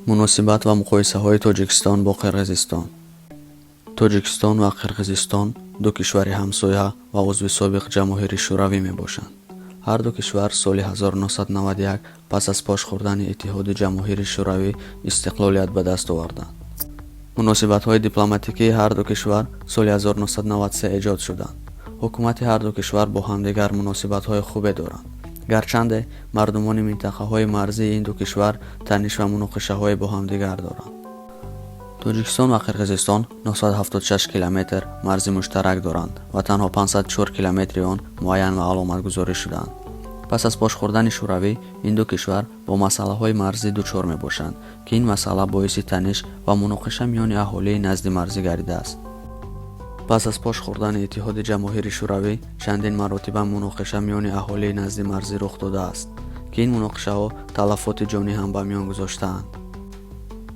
Муносибат ва муқоисаҳои Тоҷикистон бо Қирғизистон. Тоҷикистон ва Қирғизистон ду кишвари ҳамсоя ва узви собиқ Ҷамоҳири Шӯравӣ мебошанд. Ҳар ду кишвар соли 1991 пас аз пош хӯрдани Иттиҳоди Ҷамоҳири Шӯравӣ истиқлолият ба даст оварданд. Муносибатҳои дипломатикии ҳар ду кишвар соли 1993 эҷод шуданд. Ҳукумати ҳар ду кишвар бо ҳамдигар муносибатҳои хубе доранд, гарчанде мардумони минтақаҳои марзии ин ду кишвар таниш ва муноқишаҳое бо ҳамдигар доранд. Тоҷикистон ва Қирғизистон 976 километр марзи муштарак доранд ва танҳо 504 километри он муайян ва аломатгузорӣ шудаанд. Пас аз пош хӯрдани Шӯравӣ ин ду кишвар бо масъалаҳои марзӣ дучор мебошанд, ки ин масъала боиси таниш ва муноқиша миёни аҳолии назди марзӣ гардидааст. Пас аз пош хӯрдани Иттиҳоди Ҷамоҳири Шӯравӣ чандин маротиба муноқиша миёни аҳолии назди марзӣ рух додааст, ки ин муноқишаҳо талафоти ҷонӣ ҳам ба миён гузоштаанд.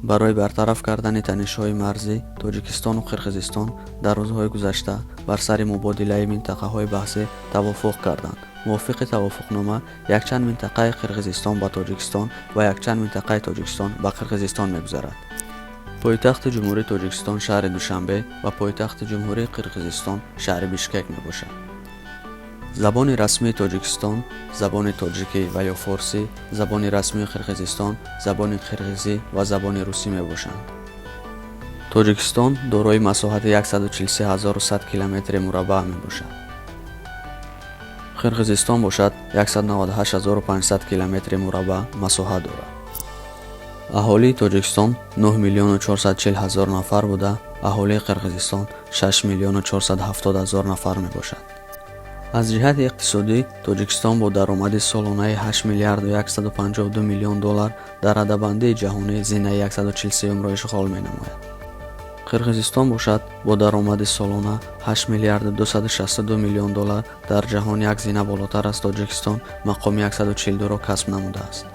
Барои бартараф кардани танишҳои марзӣ Тоҷикистону Қирғизистон дар рӯзҳои гузашта бар сари мубодилаи минтақаҳои баҳсӣ тавофуқ карданд. Мувофиқи тавофуқнома, якчанд минтақаи Қирғизистон ба Тоҷикистон ва якчанд минтақаи Тоҷикистон ба Қирғизистон мегузарад. Пойтахти Ҷумҳурии Тоҷикистон шаҳри Душанбе ва пойтахти Ҷумҳурии Қирғизистон шаҳри Бишкек мебошад. Забони расмии Тоҷикистон забони тоҷикӣ ва ё форсӣ, забони расмии Қирғизистон забони қирғизӣ ва забони русӣ мебошанд. Тоҷикистон дорои масоҳати 143 100 километри мураббаъ мебошад. Қирғизистон бошад, 198 500 километри мураббаъ масоҳат дорад. Аҳолии Тоҷикистон 9 миллиону 440 ҳазор нафар буда, аҳолии Қирғизистон 6 миллиону 470 ҳазор нафар мебошад. Аз ҷиҳати иқтисодӣ Тоҷикистон бо даромади солонаи 8 миллиарду 152 миллион доллар дар радабандии ҷаҳонӣ зинаи 143-ро ишғол менамояд. Қирғизистон бошад, бо даромади солона 8 миллиарду 262 миллион доллар дар ҷаҳон як зина болотар аз Тоҷикистон мақоми 142-ро касб намудааст.